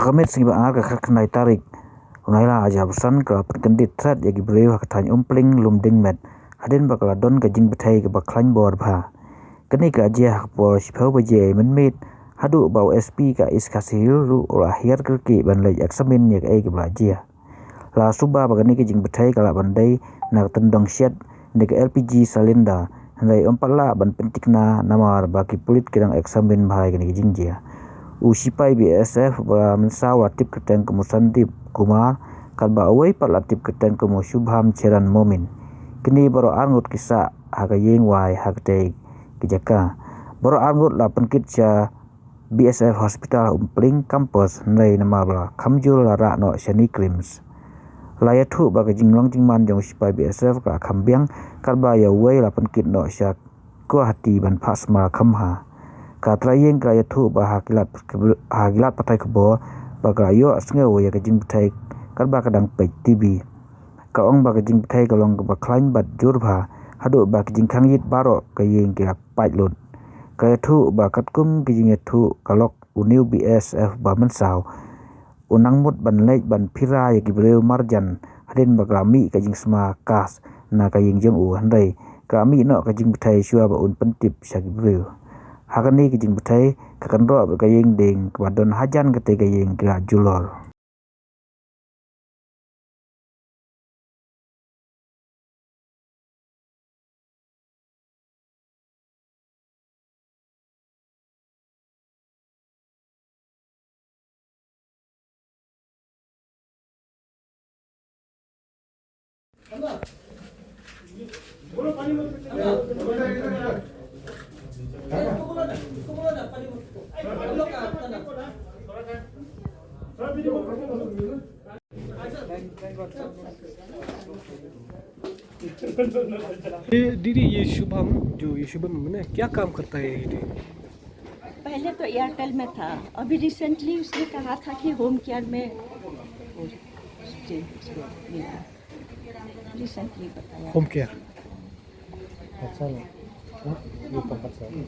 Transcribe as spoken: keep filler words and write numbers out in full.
Ka miet sngi ba ar ka khatkhyndai tarik u Nailar ar hajar arphew san ka la pynkyndit thret ïa ki briew ha ka thaiñ Umpling Lumdingmet hadien ba ka la don ka jingbthei kaba khlaiñ bor bha. Kane ka la jia ha ka por shiphew baje mynmiet haduh ba u S P ka East Khasi Hills ruh u la hiar kyrkieh ban leit eksamin ïa kaei kaba la jia. La suba ba kane ka jingbthei ka lah ban dei na ka tyndong shet ne ka L P G cylinder, hynrei ym pat lah ban pynthikna namar ba ki pulit ki dang eksamin bha ïa kane ka jingjia. U sipai B S F ba mynsaw la tip kyrteng kum u Sandeep Kumar, katba uwei pat la tip kyrteng kum u Shubham Charan Momin. Kine baroh arngut ki sah ha ka ïing wai ha katei ka jaka. Baroh arngut la pynkit sha B S F Hospital Umpling Campus, hynrei namar ba la kham jur la rah noh sha NEIGRIHMS. La ïathuh ba ka jinglong jingman jong u sipai B S F ka kham biang, katba ïa uwei la pynkit noh sha Guwahati ban phah sumar kham bha. Ka trai ïing ka la ïathuh ba ha ki lad, ha ki lad pathai khubor ba ka la ïohsngew ïa ka jingbthei katba ka dang peit T V. Ka ong ba ka jingbthei ka long kaba khlaiñ bad jur bha haduh ba ki jingkhang ïit baroh ka ïing ki la pait lut. Ka ïathuh ba katkum ki jingïathuh ka lok une u B S F ba mynsaw u nang mut ban leit ban phira ïa ki briew marjan hadien ba ka la mih ka jingsma kas na ka ïing jong u, hynrei ka la mih noh ka jingbthei shuwa ba un pyntip sha ki briew. Ha kane ka jingbthei ka kynroh bad ka ïing dieng kaba don hajan katei ka ïing ki la julor. ये दीदी, ये शुभम, जो ये शुभम है ना, क्या काम करता है ये? पहले तो एयरटेल में था, अभी रिसेंटली उसने कहा था कि होम केयर में वो चेंज उसको मिला, रिसेंटली बताया। होम केयर। अच्छा ना। हाँ, ये तो अच्छा है।